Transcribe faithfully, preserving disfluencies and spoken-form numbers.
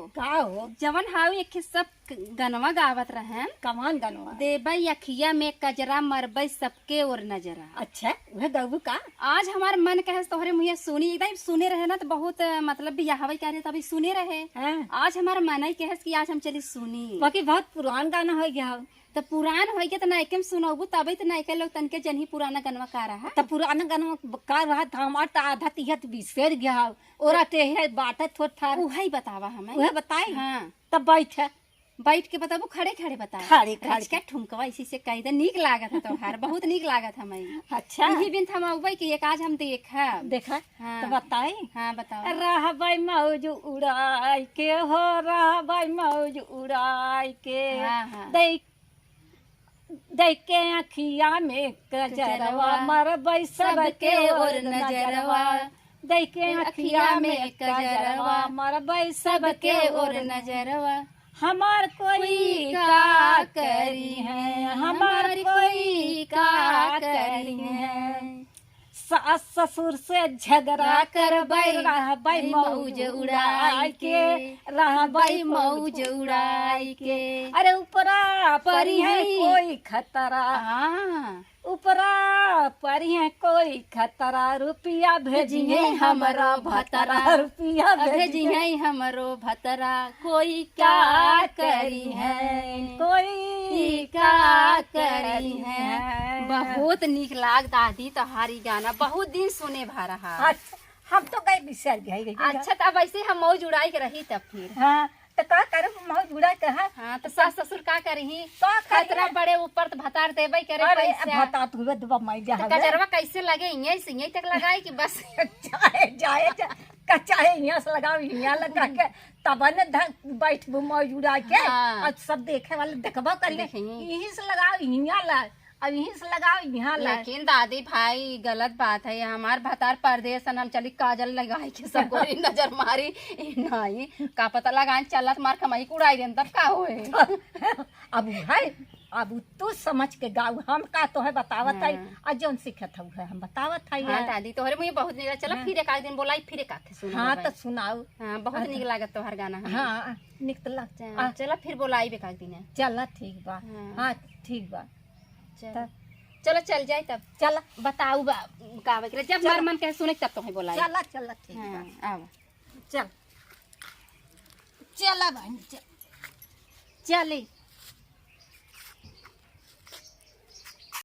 का हो? जवन हाउ एक सब गनवा गावत रहन। कमान गनवा? देबै अखिया में कजरा, मरबै सबके ओर नजरा। अच्छा, उहे गउबू का? आज हमार मन कहेस तोहरे मुँहे सुनी, एकदम सुने रहे ना तो बहुत, मतलब, बियाहवै करे तभी सुने रहे। हाँ। आज हमार मन ही कहेस कि आज हम चली सुनी। बाकी बहुत पुरान गाना होइ गया हो। तो पुरान होइ गया तो नयके में सुनौबू तबै तो नयके लोग तनके जनही पुराना गनवा का रहा। तो पुराना गनवा का रहा था हमार तो आधा तिहत बिसर गया हो। ओरा टेहे बाटा थोर थार। उहे बतावा हमें। उहे बताई? हाँ। तब बैठ। बैठ के बताबू, खड़े खड़े बताओ। खड़े खड़े। अच्छा, ठुमकवा इसी से कह दे, नीक लागत है तोहार, बहुत नीक लागत है हमें। अच्छा। इही बिन थमाउबै कि एक आज हम देखब। देखा? हाँ। तो बताई? हाँ, बताओ। रहबै मौज उड़ाई के हो, रहबै मौज उड़ाई के। हाँ, हाँ। दै दैके अखिया में कजरवा, कजरवा, मरबै सबके ओर नजरवा। दैके अखिया में कजरवा, मरबै सबके ओर नजरवा। हमार कोई का करी है, हमार कोई का करी है। सास ससुर से झगड़ा करबै, रहबै मौज उड़ाई के, रहबै मौज उड़ाई के। अरे ऊपरा परी है कोई खतरा, हाँ। ऊपरा परी है कोई खतरा, रुपया भेजिहे हमरो भतरा, रुपया भेजिहे हमरो भतरा। कोई का करी है, कोई का करी है। बहुत नीक लाग दादी तोहारी गाना, बहुत दिन सुने भा रहा। अच्छा, हम तो गए बिसर गए, गए। अच्छा, तो अब ऐसे हम मौज उड़ाई के रही तब फिर। हाँ, तो का करे मौज उड़ाई के, हाँ? हाँ, तो सास ससुर का करिही? का करिही? खतरा पड़े ऊपर तो भतार देबै करे अरे, पैसा। भतार तो हुए दबा माई जा तो हवे। कजरवा कैसे लगे? इहाँ से इहाँ तक लगाई कि बस? चाहे, चाहे, चाहे, का चाहे इहाँ से लगाओ, इहाँ लगा के तब न ध-, बैठबू मौज उड़ा के, हाँ। और सब देखे वाले देखबो करिहे। देखेंगे। यहीं से लगाओ, हियाँ ला, अब यहीं से लगाओ, यहाँ ला। लेकिन दादी भाई, गलत बात है, हमार भतार परदेस हन, हम चली काजल लगाई के सब गोरी नजर मारी, ई नहीं, का पता लगान चलत मार कमाई के उड़ाई देन, तब का होए? अब है, अब तू समझ के गाऊ, हम का तोहे बतावत हई, हाँ। आ जौन सीखत हऊ है, हम बतावत हई हाँ, है। दादी, तोहरे मुँहे बहुत नीक, चलो हाँ। फिर एक आध दिन बोलाई, फिर एक आध सुनाओ हाँ, भाई। तो सुनाओ। हाँ, बहुत हाँ, नीक तो लागत तोहर गाना हमें। हाँ, नीक तो लाग-, चा-, आ। चलो फिर बोलाई एक आध दिन। चला, ठीक बा। हाँ। हाँ, ठीक बा। चलो। तब। चलो, चल जाए तब। चला। बताऊ बा, का बा, जब चला। हमार मन कहे सुने, तब तोहे बोलाई। चला, चला, ठीक हाँ, बा। आवा। चल। चला बहन, चल। चली।